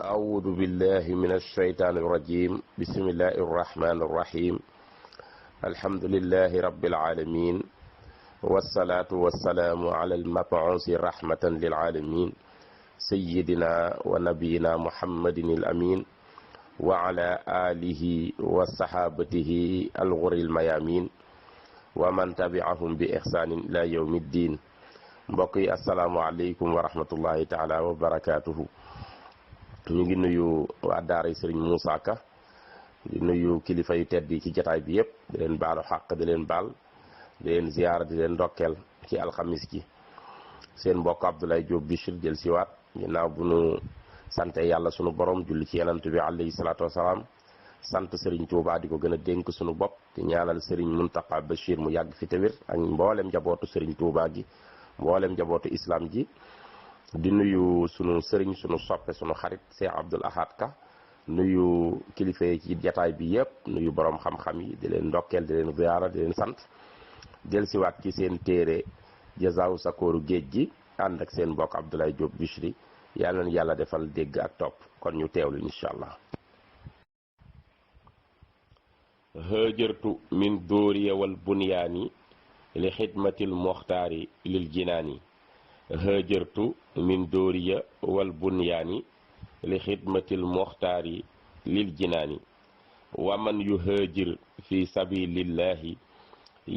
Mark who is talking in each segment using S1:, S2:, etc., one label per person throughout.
S1: أعوذ بالله من الشيطان الرجيم بسم الله الرحمن الرحيم الحمد لله رب العالمين والصلاة والسلام على المبعوث رحمة للعالمين سيدنا ونبينا محمد الأمين وعلى آله وصحابته الغر الميامين ومن تبعهم بإحسان إلى يوم الدين mbokk yi asalaamaaleykum wa rahmatullahi taala wa barakaatuhu. ñu ngi nuyu waa daara Serigne Moussa Ka di nuyu kilifa yu tedd yi ci jataay bi yëpp di leen baalu xàq di leen baal di leen ziyaara di leen ndokkeel ci alxamis ji. seen mbokk Abdoulaye Diop Bichri jël siwaat ginnaaw bu nu sante yàlla sunu borom julli ci yenant bi alayhi salaatu wasalaam sant Serigne Touba di ko gën a dénk sunu bopp di ñaanal Serigne Mountakha Bachir mu yàgg fi te wér ak mboolem njabootu Serigne Touba gi mboolem njabootu islam ji. di nuyu sunu sëriñ sunu soppe sunu xarit Cheikh Abdoul Ahad Ka nuyu kilifa yi ci jataay bi yëpp nuyu borom xam-xam yi di leen ndokkeel di leen ziyaara di leen sant dellusiwaat ci seen téere Jazaawu Sakooru Géej gi ànd ak seen mbokk Abdoulaye Diop Bichri yàlla na yàlla defal dégg ak topp kon ñu teewlu incha allah. hëjërtu min dóoriya wal bunyaani li xidmatil muxtaari lil jinaani hëjërtu min dóoriya wal bunyaani li xidmatil muxtaari lil jinaani wa man yu hëjër fi sabilillahi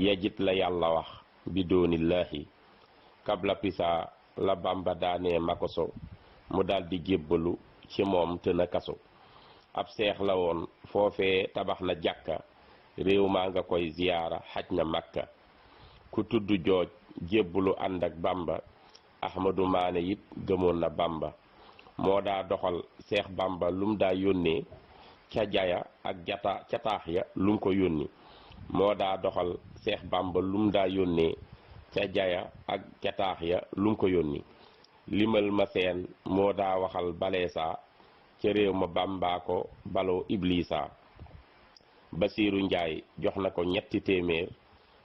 S1: yajit la yàlla wax bi doonillaahi kabla pisa la bamba daanee makoso mu daldi jébbalu ci moom te na kaso ab seex la woon foofee tabax na jàkka réew maa nga koy ziyaara xaj na makka ku tudd jooj jébbalu ànd ak bamba ahmadu maane it gëmoon na bamba moo daa doxal seex bamba lum daa yónnee ca jaya ak ca taax ya lum ko yónni moo daa doxal seex bamba lum daa yónnee ca jaya ak ca taax ya lum ko yónni limal ma seen moo daa waxal baleesa ca réew ma bambaa ko baloo iblisa basiiru njaay jox na ko 300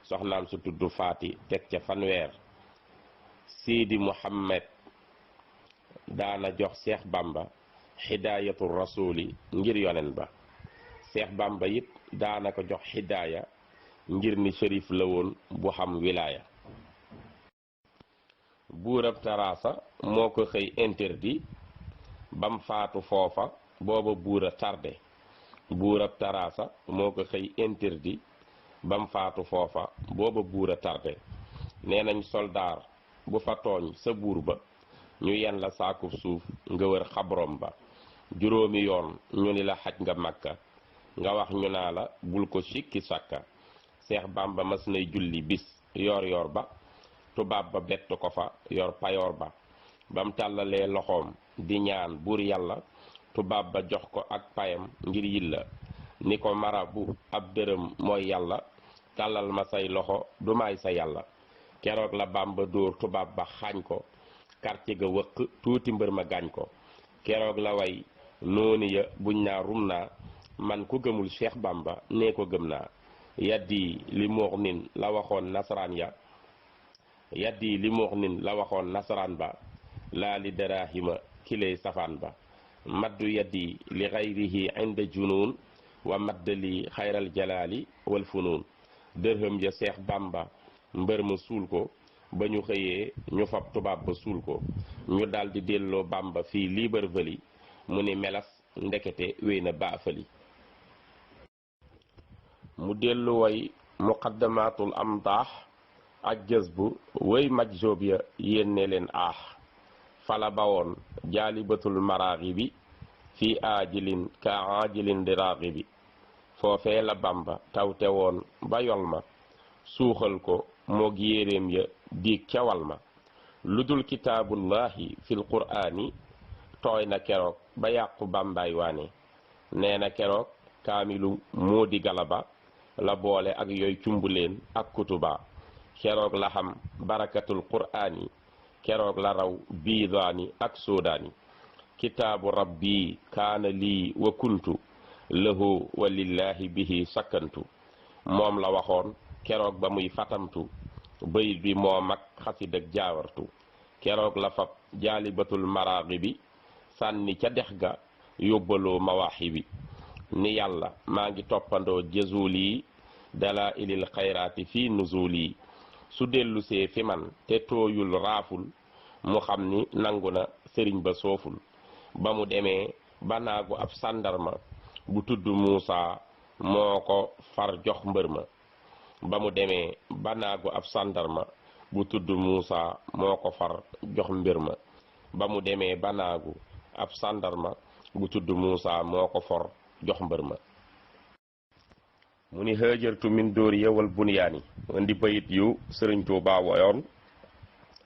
S1: soxnaam su tudd faati teg ca 100 Sidi Muhammad daana jox Seex Bamba hidaayatu rasuli ngir yonen ba Seex Bamba it daana ko jox hidaaya ngir ni shérif la woon bu xam wilaaya buurab taraasa moo ko xëy interdit bam faatu foofa booba buura tardé buurab taraasa moo ko xëy interdit bam faatu foofa booba buura tardé nee nañ soldaar bu fa tooñ sa buur ba ñu yen la saakub suuf nga wër xabrom ba juróomi yoon ñu ni la xaj nga makka nga wax ñu naa la bul ko sikki sàkka Seex Bamba mas nay julli bis yor ba tubaab ba bett ko fa yor payoor ba bam tàllalee loxoom di ñaan buur yàlla tubaab ba jox ko ak payam ngir yilla ni ko marabu ab dërëm mooy yàlla tàllal ma say loxo du may sa yàlla keroog la Bamba dóor tubaab ba xaañ ko quartier ga wëq tuuti mbër ma gaañ ko keroog la way nooni ya buñ naa rum naa man ku gëmul Cheikh Bamba nee ko gëm naa yaddi li moox nin la waxoon nasaraan ya yaddi li moox nin la waxoon nasaraan ba laa li darahima kiley safaan ba maddu yaddi li xayrihi inda junuun wa maddali xayral jalaali wal funuun dërhëm ya Cheikh Bamba mbër ma suul ko ba ñu xëyee ñu fab tubaab ba suul ko ñu daldi delloo Bamba fii Libreville mu ni melas ndekete wéy na baafali mu dellu way muqaddamatul amdaax ak jës bu way majjoob ya yénne leen aax fala bawoon jaalibatul maraaxi bi fii aajilin ka aajilin diraaxi bi foofee la Bamba tawte woon ba yol ma suuxal ko moog yéreem ya diig ca wal ma lu dul kitaabullahi fil quraani tooy na keroog ba yàqu bambaay waane nee na keroog kaamilu moo di galaba la boole ak yooy cumbuleen ak kutuba keroog la xam barakatul quraani keroog la raw biidaani ak soodaani kitaabu rabbi kaana lii wa kuntu lahu wa lillahi bihi sakkantu moom la waxoon keroog ba muy fatamtu bayit bi moo mag xasid ak jaawartu keroog la fab jaalibatul maraaxi bi sànni ca dex ga yóbbaloo mawaahibi ni yàlla maa ngi toppandoo jazuli dala ilil xayraati fii nuzuli su dellusee fi man te tooyul raaful mu xam ni nangu na sëriñ ba sooful ba mu demee ba naagu ab sàndarma bu tudd Muusa moo ko far jox mbër ma ba mu demee ba naagu ab sàndarma bu tudd Muusa moo ko far jox mbër ma ba mu demee ba naagu ab sàndarma bu tudd Muusa moo ko for jox mbër ma mu ni hëjërtu min dóori yowal bunyaani indi bayit yu sëriñ Tuubaa woyoon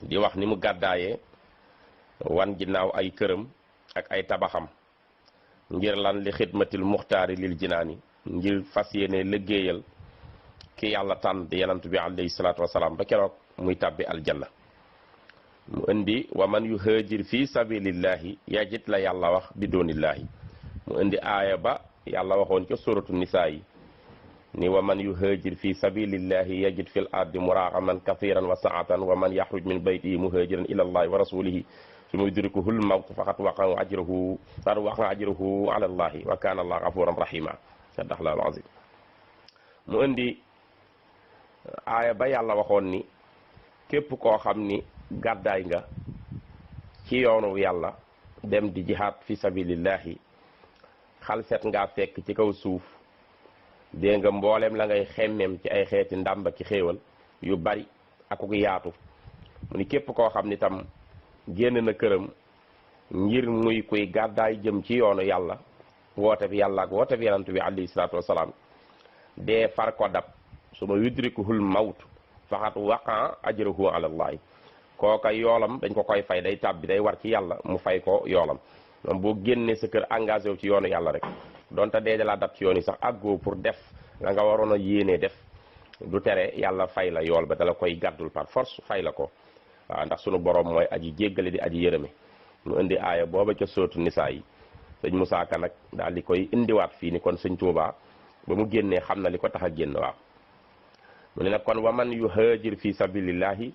S1: di wax ni mu gàddaayee wan ginnaaw ay këram ak ay tabaxam ngir lan li xidmatil muxtaari lil jinaani ngir fas yéene liggéeyal ki yàlla tànn di yenant bi alayhi salaatu wasalaam ba keroog muy tàbbi aljanna mu indi wa man yu hëjir fi sabilillahi yajit la yàlla wax bi doonillaahi mu indi aaya ba yàlla waxoon ca suratu nisaa yi ni wa man yuhaajir fi sabilillahi yajid fil ardi muragaman kathiran wa saatan wa man yaxruj min baytihi muhaajiran ila allahi wa rasulihi summa yudrikuhul mawt faqad waqa ajruhu ala allahi wa kana allah gafuran rahima sadaqallahul azim mu indi aaya ba yàlla waxoon ni képp koo xam ni gàddaay nga ci yoonu yàlla dem di jihaad fi sabilillahi xalset ngaa fekk ci kaw suuf dégg nga mbooleem la ngay xemmem ci ay xeeti ndàmba ki xéewal yu bari akuk yaatu mu ni képp koo xam ni tam génn na këram ngir muy kuy gàddaay jëm ci yoonu yàlla woote bi yàlla ak woote bi yanantu bi alayhi salaatu wasalaam dee far ko dab su ma yudrikuhul mawt faxat waqa ajruhu ala allahi kooka yoolam dañ ko koy fay day tàbbi day war ci yàlla mu fay ko yoolam moom boo génnee sa kër engagé wu ci yoonu yàlla rek donte dee dalaa dab ci yoon yi sax àggoo pour def la nga waroon a yéenee def du tere yàlla fay la yool ba dala koy gàddul par force fay la ko waaw ndax sunu borom mooy aji jéggale di aji yërëme mu indi aaya booba ca sootu nisaa yi sëñ Musaa Ka nag daal di koy indiwaat fii ni kon sëñ Tuubaa ba mu génnee xam na li ko tax a génn waaw mu ne nag kon waman yu haajir fi sabilillahi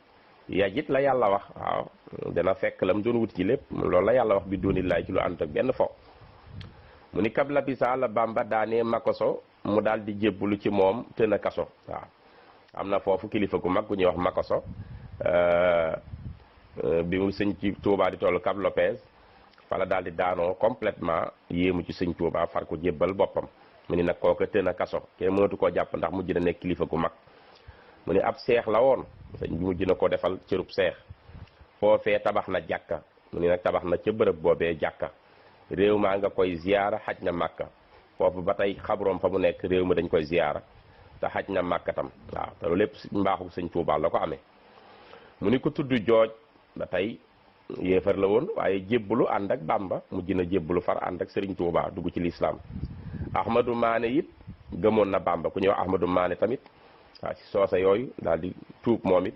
S1: yajit la yàlla wax waaw dana fekk la mu doon wut ci lépp loolu la yàlla wax bi doonillahi ci lu ànd ak benn fo mu ni kabla bisa la Bamba daanee makoso mu daal di jébbalu ci moom tën a kaso waaw am na foofu kilifa gu mag gu ñuy wax makoso bi mu sëñ ci Touba di toll Cap Lopez fa la daal di daanoo complètement yéemu ci sëñ Touba far ko jébbal boppam mu ni nag kooka tën a kaso kenn mënatu koo jàpp ndax mujj na nekk kilifa gu mag mu ni ab seex la woon sëñ bi mujj na ko defal cërub seex foofee tabax na jàkka mu ni nag tabax na ca bërëb boobee jàkka réew maa nga koy ziyaara xaj na màkka foofu ba tey xabroom fa mu nekk réew mi dañ koy ziyaara te xaj na màkka tam waaw te loolu lépp mbaaxu sëñ Tuubaa la ko amee mu ni ko tudd jooj ba tey yéefar la woon waaye jébbalu ànd ak Bàmba mujj na jébbalu far ànd ak sëriñ Tuubaa dugg ci lislaam Ahmadu Maane it gëmoon na Bàmba ku ñëw Ahmadu Maane tamit waaw ci soose yooyu daal di tuub moom it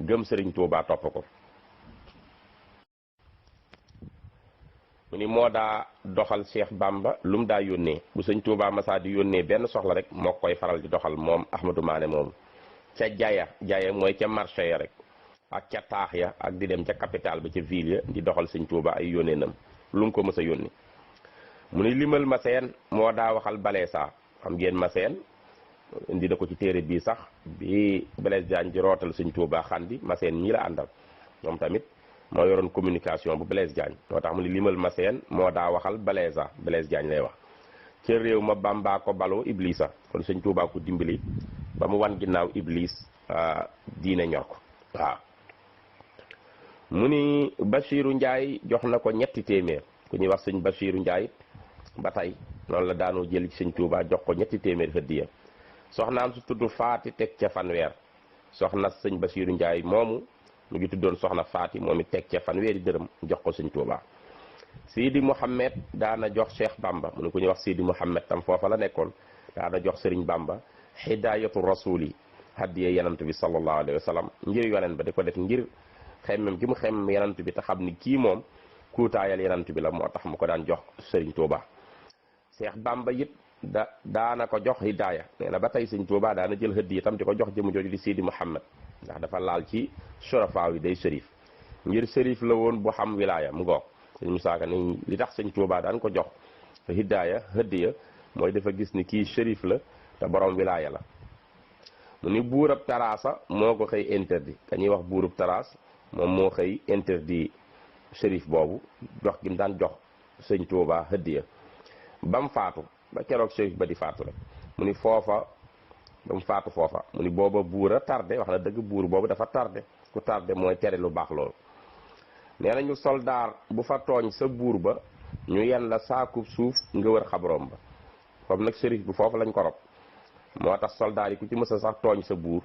S1: gëm sëriñ Tuubaa topp ko mu ni moo daa doxal Cheikh Bamba lu mu daa yónnee bu sëñ Tuubaa masaa di yónnee benn soxla rek moo koy faral di doxal moom Ahmadou Mané moomu ca jaya mooy ca marché ya rek ak ca taax ya ak di dem ca capital ba ca ville ya di doxal sëñ Tuubaa ay yónnee nam lu mu ko mës a yónni mu ni limal Maseen moo daa waxal Balesa xam ngeen Maseen indi na ko ci téere bii sax bi Blaise Diagne di rootal sëñ Tuubaa xandi Maseen ñii la àndal moom tamit moo yoroon communication bu Blaise Diagne moo tax mu ni limal Maseen moo daa waxal Balesa Blaise Diagne lay wax ca réew ma Bamba ko baloo Iblisa kon sëñ Tuubaa ko dimbali ba mu wan ginnaaw Iblis diine ñor ko waaw mu ni Bachiru Njaay jox na ko ñetti téeméer ku ñuy wax sëñ Bachiru Njaay ba tey noonu la daanoo jël ci sëñ Tuubaa jox ko ñetti téeméer hëddiya soxnaam su tudd Faati teg ca fanweer soxna sëñ Bachiru Njaay moomu mu ngi tuddoon soxna Faati moom it teg ca fanweeri dërëm jox ko sëñ Tuubaa Sidi Mouhamed daana jox Cheikh Bamba mu ne ku ñuy wax Sidi Mouhamed tam foofa la nekkoon daana jox Sëriñ Bamba hidayatu rasuli hadiya yanant bi sallallahu alayhi wa sallam ngir yonen ba di ko def ngir xemmem gi mu xemmem yanant bi te xam ni kii moom kuutaayal yanant bi la moo tax mu ko daan jox Sëriñ Tuubaa Cheikh Bamba it daana ko jox hidaya nee na ba tey Sëriñ Tuubaa daana jël hëddi itam di ko jox jëmu jooju di Sidi Mouhamed ndax dafa laal ci surafa yi day sërif ngir sërif la woon bu xam wilaaya mu ngoog sëñ Musaa Ka ni li tax sëñ Tuubaa daan ko jox hidaaya hëddiya mooy dafa gis ni kii shérif la te borom wilaaya la. mu ni buurab taraasa moo ko xëy interdit dañuy wax buurub taraas moom moo xëy interdit shérif boobu jox gi mu daan jox sëñ Tuubaa hëddiya ba mu faatu ba keroog shérif ba di faatu rek mu ni foofa ba mu faatu foofa mu ni booba buura tardé wax na dëgg buur boobu dafa tardé ku tardé mooy tere lu baax loolu. nee nañu soldaar bu fa tooñ sa buur ba ñu yen la saakub suuf nga wër xabroom ba foofu nag shérif bi foofu lañ ko rob moo tax soldaar yi ku ci mës a sax tooñ sa buur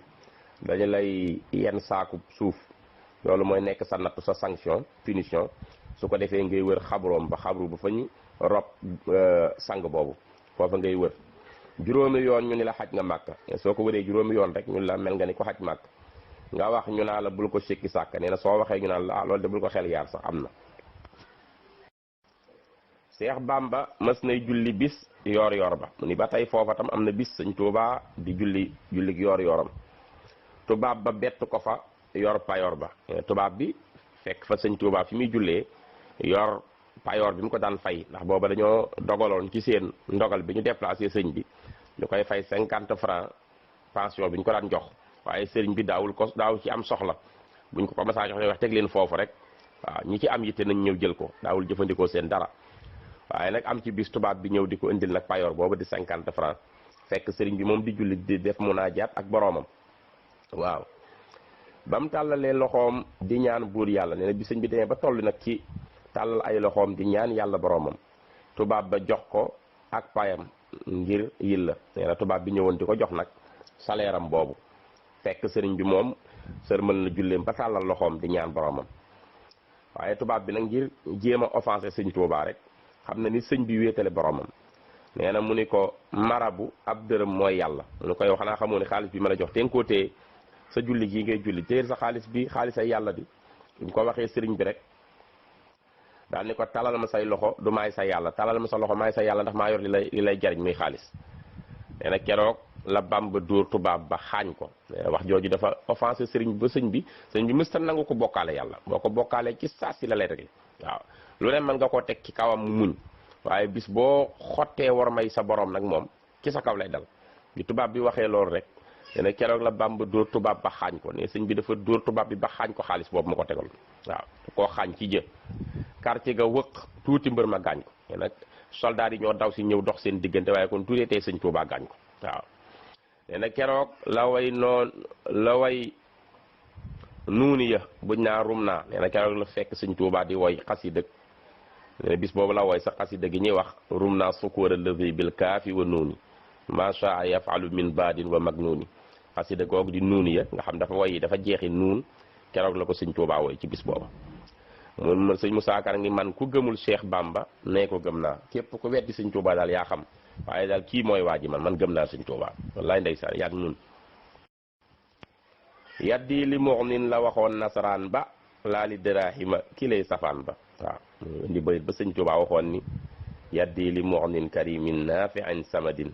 S1: dañu lay yenn saakub suuf loolu mooy nekk sa nattu sa sanction punition su ko defee ngay wër xabroom ba xabru ba fa ñu rob sang boobu foofa ngay wër juróomi yoon ñu ni la xaj nga màkk soo ko wëree juróomi yoon rek ñu la mel nga ni ko xaj màkk nga wax ñu naa la bul ko sikki sàkk nee na soo waxee ñu naan la loolu de bul ko xel yaar sax am na. Seex Bàmba mës nay julli bis yoor yoor ba mu ni ba tey foofa tam am na bis sëñ Tuubaa di julli yoor yooram tubaab ba bett ko fa yor payoor ba tubaab bi fekk fa sëñ Tuubaa fi muy jullee yor payoor bi mu ko daan fay ndax booba dañoo dogaloon ci seen ndogal bi ñu déplacé sëñ bi ñu koy fay 50 francs pension bi ñu ko daan jox waaye sëriñ bi daaw ci am soxla buñ ko commencé jox wax teg leen foofu rek waaw ñi ci am yitte nañ ñëw jël ko daawul jëfandikoo seen dara waaye nag am ci bis tubaab bi ñëw di ko indil nag payoor boobu di 50 francs fekk sëriñ bi moom di julli di def munaajaat ak boroomam waaw ba mu tàllalee loxoom di ñaan buur yàlla nee na bi sëñ bi demee ba toll nag ci tàllal ay loxoom di ñaan yàlla boroomam tubaab ba jox ko ak payam ngir yilla nee na tubaab bi ñëwoon di ko jox nag salaire am boobu fekk sëriñ bi moom sërmal na julleem ba tàllal loxoom di ñaan boroomam waaye tubaab bi nag ngir jéem a offensé sëñ Tuubaa rek xam na ni sëñ bi wéetale boromam nee na mu ni ko marabu ab dërëm mooy yàlla mu ni ko yow xanaa xamoo ne xaalis bi ma la jox te nga koo téye sa julli gii ngay julli téyel sa xaalis bi xaalis ay yàlla di buñ ko waxee sëriñ bi rek daal ni ko talal ma say loxo du maay sa yàlla talal ma sa loxo maay sa yàlla ndax maa yor li lay jariñ muy xaalis nee na keroog la Bàmba dóor tubaab ba xaañ ko wax jooju dafa offensé sëriñ ba sëñ bi mësta nangu ko bokkaale yàlla boo ko bokkaalee ci saa si la lay rek waaw lu ne mën nga koo teg ci kawam mu muñ waaye bis boo xottee war may sa borom nag moom ci sa kaw lay dal bi tubaab bi waxee loolu rek ne keroog la Bàmba dóor tubaab ba xaañ ko ne sëñ bi dafa dóor tubaab bi ba xaañ ko xaalis boobu ma ko tegal waaw koo xaañ ci jë quartier ga wëq tuuti mbër ma gaañ ko te nag soldat yi ñoo daw si ñëw dox seen diggante waaye kon tuutee tey sëñ Tuubaa gaañ ko waaw nee na keroog la way nuuni ya buñ naa rum naa nee na keroog la fekk sëñ Tuubaa di woy xasida nee na bis boobu la woy sa xasida gi ñuy wax rum naa sukóor allazi bil kaafi wa nuuni macha yafalu min baadin wa magnuuni xasida googu di nuuni ya nga xam dafa woy dafa jeexi nuun keroog la ko sëñ Tuubaa woy ci bis boobu moom sëñ Musaa Ka ngi man ku gëmul Cheikh Bamba nee ko gëm naa képp ku weddi sëñ Tuubaa daal yaa xam waaye daal kii mooy waa ji man gëm naa sëñ Tuubaa wallaay ndeysaan yaag nun yaddi li mu'nin la waxoon nasaraan ba laa li dirahima ki lay safaan ba waaw indi bayit ba sëñ Tuubaa waxoon ni yaddi li mu'nin karimin nafi'in samadin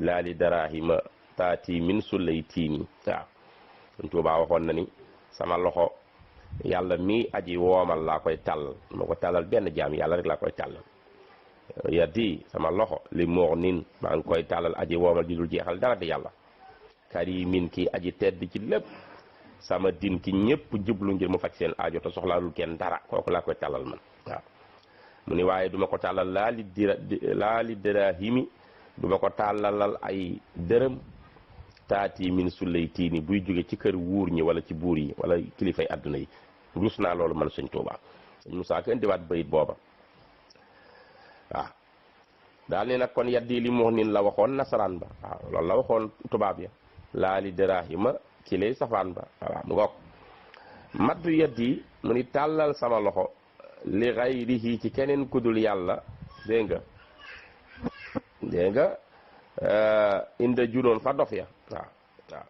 S1: laa li dirahima taati min sulay tiini waaw sëñ Tuubaa waxoon na ni sama loxo yàlla mi aji woomal laa koy tàllal ma ko tàllal benn jaam yàlla rek laa koy tàllal yaddi sama loxo li mu'nin maa ngi koy tàllal aji woomal ji dul jeexal dara di yàlla karimin ki aji tedd ci lépp sama din ki ñëpp jublu ngir mu faj seen aajo te soxlaalul kenn dara kooku laa koy tàllal man waaw mu ni waaye duma ko tàllal laa li dirahimi duma ko tàllalal ay dërëm taati min sulay tiini buy jóge ci kër wuur ñi wala ci buur yi wala kilifay àdduna yi rus naa loolu man sëñ Tuubaa sëñ Musaa Ka indiwaat bayit booba waaw daal ni nag kon yaddi li mu nin la waxoon nasaraan ba waaw loolu la waxoon tubaab ya laa li dirahima ci lay safaan ba waaw mu ngoog maddu yaddi mu ni tàllal sama loxo li xayrihi ci keneen kudul yàlla dégg nga inda junoon fa dof ya waaw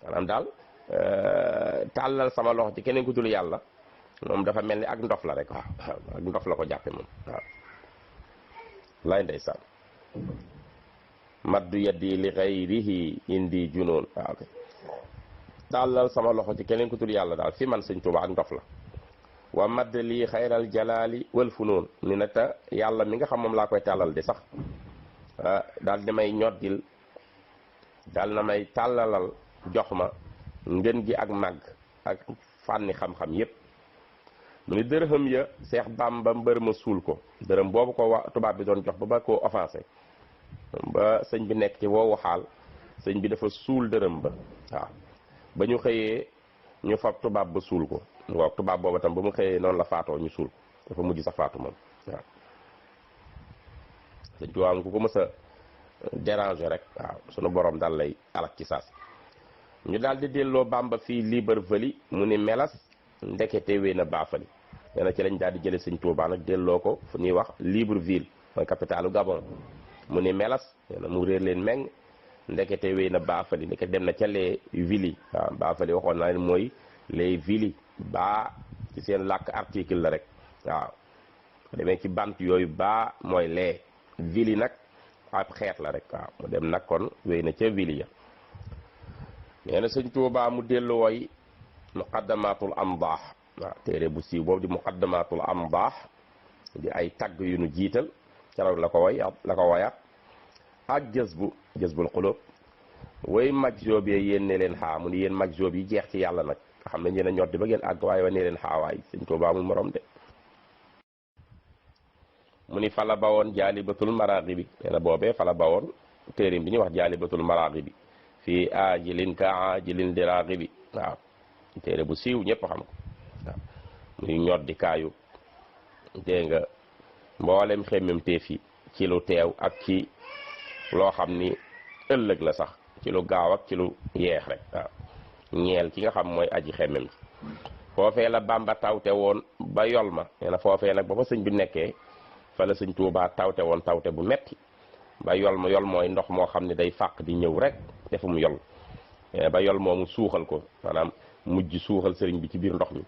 S1: maanaam daal tàllal sama loxo ci keneen kudul yàlla moom dafa mel ni ak ndof la rek waaw ak ndof la ko jàppe moom waaw lay ndeysaan maddu yaddi li xayrihi indi junoon waaw ok tàllal sama loxo ci keneen ku tul yàlla daal fi man sëñ Tuubaa ak ndof la wa madd lii xayral jalaali wal funoon ni na te yàlla mi nga xam moom laa koy tàllal de sax daal di may ñoddil daal na may tàllalal jox ma ngën gi ak màgg ak fànni xam-xam yépp mu ni dërëm ya Seex Bàmba mbër ma suul ko dërëm boobu ko wa tubaab bi doon jox ba koo offensé ba sëñ bi nekk ci woowu xaal sëñ bi dafa suul dërëm ba waaw ba ñu xëyee ñu fab tubaab ba suul ko waaw tubaab booba tam ba mu xëyee noonu la faatoo ñu suul ko dafa mujj sax faatu moom waaw sëñ bi waaw ku ko mës a déranger rek waaw sunu borom daal lay alak ci saas ñu daal di delloo Bàmba fii Libreville mu ni melas ndekete wee na baafali nee na ci lañ daal di jële sëñ Tuubaa nag delloo ko fu ñuy wax Libreville mooy capitalu Gabon mu ni melas nee na mu réer leen meng ndekete wéy na baafali ndeke dem na ca les villes waaw baafali waxoon naa leen mooy les villes baa ci seen làkk article la rek waaw demee ci bant yooyu baa mooy les villes nag ab xeet la rek waaw mu dem nag kon wéy na ca villes ya nee na sëñ Tuubaa mu dellu woy muqaddamatul amdaax waaw téere bu siiw boobu di muqaddamatul amdaax di ay tagg yu nu jiital keroog la ko woyaat ak jazbul xulóob way mag joob yee yéen ne leen xaa mu ni yéen mag joob yi jeex ci yàlla nag xam ne ñeen a ñor di ba ngeen àgg waaye wa ne leen xaawaay sëñ Tuubaa amul morom de mu ni fala ba woon jaalibatul maraaxi bi nee na boobee fala ba woon téerim bi ñuy wax jaalibatul maraaxi bi fii aajilin ka aajilin diraaxi bi waaw téere bu siiw ñëpp xam ko waaw muy ñor di kaayu dégg nga mboolem xemmem teef yi ci lu teew ak ci loo xam ni ëllëg la sax ci lu gaaw ak ci lu yeex rek waaw ñeel ki nga xam mooy aji xemmem foofee la Bàmba tawte woon ba yol ma nee na foofee nag ba fa sëñ bi nekkee fa la sëñ Tuubaa tawte woon tawte bu metti ba yol mooy ndox moo xam ne day fàq di ñëw rek defu mu yol ba yol moomu suuxal ko maanaam mujj suuxal sëriñ bi ci biir ndox mi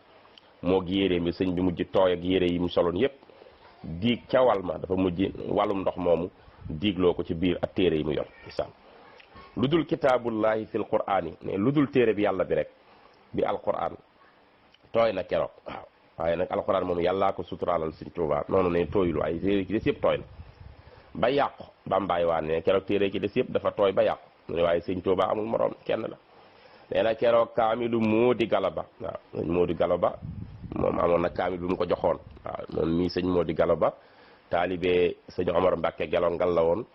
S1: moo gi yére mi sëñ bi mujj tooy ak yére yi mu soloon yépp diig ca wal ma dafa mujj wàllum ndox moomu diigloo ko ci biir ak téere yi mu yor isaan lu dul kitaabullahi fil qur'aan yi ne lu dul téere bi yàlla bi rek bi alquran tooy na keroog waaw waaye nag alquran moom yàllaa ko suturaalal sëñ Tuubaa noonu ne tooyul ay téere ci des yëpp tooy na ba yàqu Bàmbaay waan ne keroog téere ci des yëpp dafa tooy ba yàqu mu ne waaye sëñ Tuubaa amul moroom kenn la nee na keroog kaamilu Moodi Galaba waaw sëñ Moodi Galaba moom amoon na kaamil bi mu ko joxoon waaw moom mii sëñ Moodi Galaba taalibe sëñ Omar Mbàkke Gelongal la woon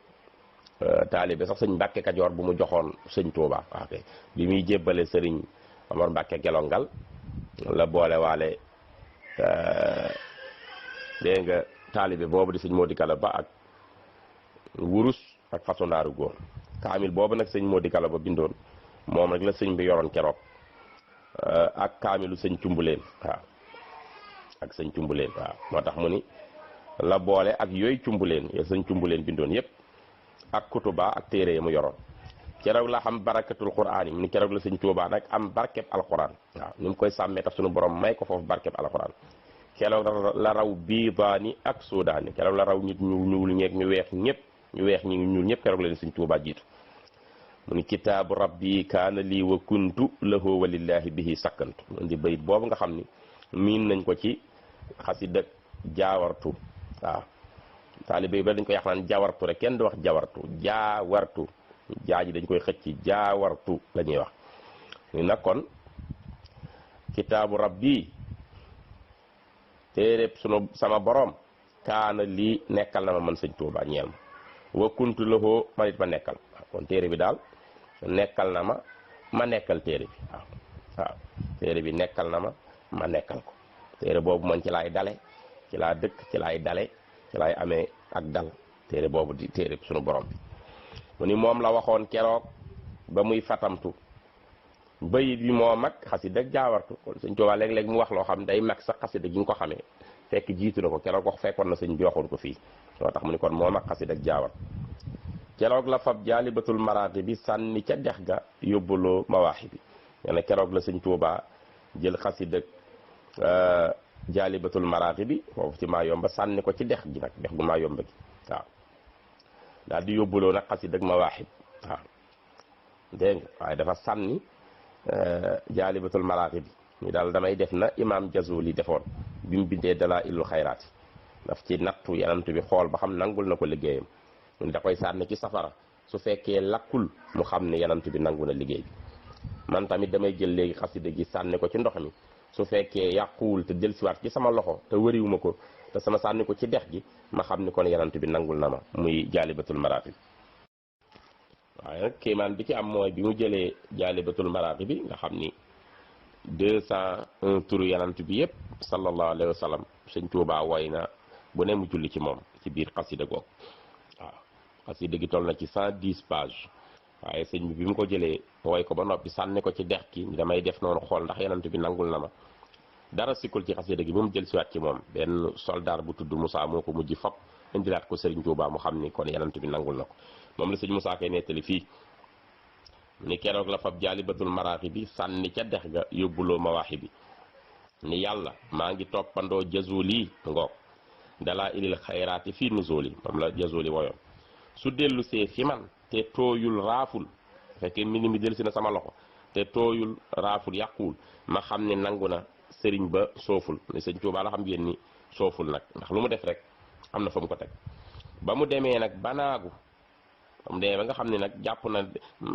S1: taalibe sax sëñ Mbàkke Kajoor bu mu joxoon sëñ Tuubaa waaw kay bi muy jébbale sëriñ Omar Mbàkke Gelongal la boole waale dégg nga taalibe boobu di sëñ Moodi Galaba ak wurus ak façon naaru góor kaamil boobu nag sëñ Moodi Galaba bindoon moom rek la sëñ bi yoroon keroog ak kaamilu sëñ Cumbuleen waaw ak sëñ Cumbuleen waaw moo tax mu ni la boole ak yooyu Cumbuleen yo sëñ Cumbuleen bindoon yépp ak kutuba ak téere yi mu yoroon keroog la xam barakatul quraan yi mu ni keroog la sëñ Tuubaa nag am barkeb alquran waaw ni mu koy sàmmee tax suñu borom may ko foofu barkeb alquran keroog la raw biidaani ak suudaani keroog la raw nit ñu ñuul ñeeg ñu weex ñëpp ñu weex ñi ñuul ñëpp keroog la leen sëñ Tuubaa jiitu mu ni kitaabu rabbi kaana lii wa kuntu lahu wa lillahi bihi sakkantu mu di bayit boobu nga xam ni miin nañ ko ci xasida jaawartu waaw taalibe yi ba dañ koy wax naan jaawartu rek kenn du wax jawartu jaawartu jaaji dañ koy xëcc jaawartu la ñuy wax ni nag kon kitaabu rabbi téere sunu sama borom kaana lii nekkal na ma man sëñ Tuubaa ñeel ma wa kuntu lahu man it ma nekkal kon téere bi daal nekkal na ma nekkal téere bi waaw téere bi nekkal na ma nekkal ko téere boobu man ci laay dale ci laa dëkk ci laay dale ci laay amee ak dal téere boobu di téere sunu borom bi mu ni moom la waxoon keroog ba muy fatamtu bayit bi moo mag xasida ak jaawartu kon sëñ Tuubaa léeg-léeg mu wax loo xam day mag sax xasida gi nga ko xamee fekk jiitu na ko keroog wax fekkoon na sëñ bi waxoon ko fii moo tax mu ni kon moo mag xasida ak jaawartu keroog la fab jaalibatul maraaxi bi sànni ca dex ga yóbbuloo mawaaxi bi nee na keroog la sëñ Tuubaa jël xasida jaalibatul maraaxi bi foofu ci maa yomba sànni ko ci dex gi nag dex gu maa yomba gi waaw daal di yóbbuloo nag xasida ak mawaaxi waaw dégg nga waaye dafa sànni jaalibatul maraaxi bi ñu daal damay def na imaam Jazuli defoon bi mu bindee Dalaa'ilul Xayraat daf ci nattu yanant bi xool ba xam nangul na ko liggéeyam mu da koy sànni ci safara su fekkee lakkul mu xam ne yanant bi nangu na liggéey bi man tamit damay jël léegi xasida gi sànni ko ci ndox mi su fekkee yàquwul te dellusiwaat ci sama loxo te wëriwuma ko te sama sànni ko ci dex gi ma xam ni kon yanant bi nangul na ma muy jaalibatul maraaxib waaye nag kéemaan bi ci am mooy bi mu jëlee jaalibatul maraaxib bi nga xam ni 201 turu yanant bi yëpp sallallahu alayhi wa sallam sëñ Tuubaa woy na bu ne mu julli ci moom ci biir xasida googu waaw xasida gi toll na ci 110 pages waaye sëñ bi mu ko jëlee woy ko ba noppi sànni ko ci dex gi damay def noonu xool ndax yanant bi nangul na ma dara sikkul ci xasida gi ba mu jël siwaat ci moom benn soldaar bu tudd Moussa moo ko mujj fop indilaat ko Serigne Touba mu xam ni kon yanant bi nangul na ko moom la sëñ Moussa koy nettali fii ni keroog la fab jaalibatul maraaxi bi sànni ca dex ga yóbbuloo mawaaxi bi ni yàlla maa ngi toppandoo Jazuli ngoog Dalaa'ilul Xayraati fii nuzuli moom la Jazuli woyoon su dellu see fi man te tooyul raaful fekkee mbind mi dellu si na sama loxo te tooyul raaful yàquwul ma xam ne nangu na sëriñ ba sooful ne sëñ Tuubaa la xam ngeen ni sooful nag ndax lu mu def rek am na fa mu ko teg ba mu demee nag ba naagu ba mu demee ba nga xam ne nag jàpp na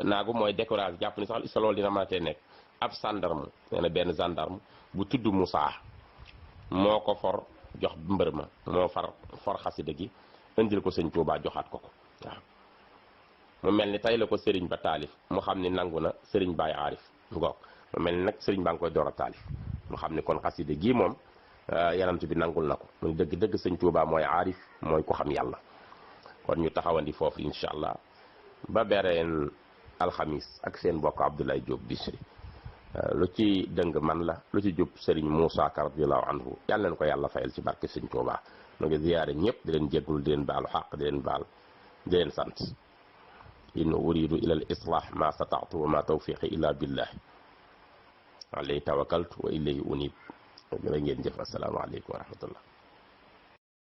S1: naagu mooy décourage jàpp ni sax isa loolu dina mënatee nekk ab gendarme nee na benn gendarme bu tudd Moussa moo ko for jox mbër ma moo for xasida gi indil ko sëñ Tuubaa joxaat ko waaw mu mel ni tey la ko sëriñ ba taalif mu xam ni nangu na sëriñ baay aarif ngoog mu mel ni nag sëriñ baa ngi koy door a taalif mu xam ni kon xasida gii moom yanant bi nangul na ko muy dëgg-dëgg sëñ Tuubaa mooy aarif mooy ko xam yàlla kon ñu taxawandi foofu incha allah ba bereen alxamis ak seen mbokk Abdoulaye Diop Bichri lu ci dëng man la lu ci jub sëriñ Moussa Ka radiyallahu anhu yàlla leen ko yàlla fayal ci barke sëñ Tuubaa mu ngi ziyaare ñëpp di leen jéggul di leen baalu xaq di leen baal di leen sant in uridu ila al islah ma stata'tu wa ma tawfiqi illa billah alayhi tawakkaltu wa ilayhi unib jërë ngeen jëf asalaamaaleykum wa rahmatullah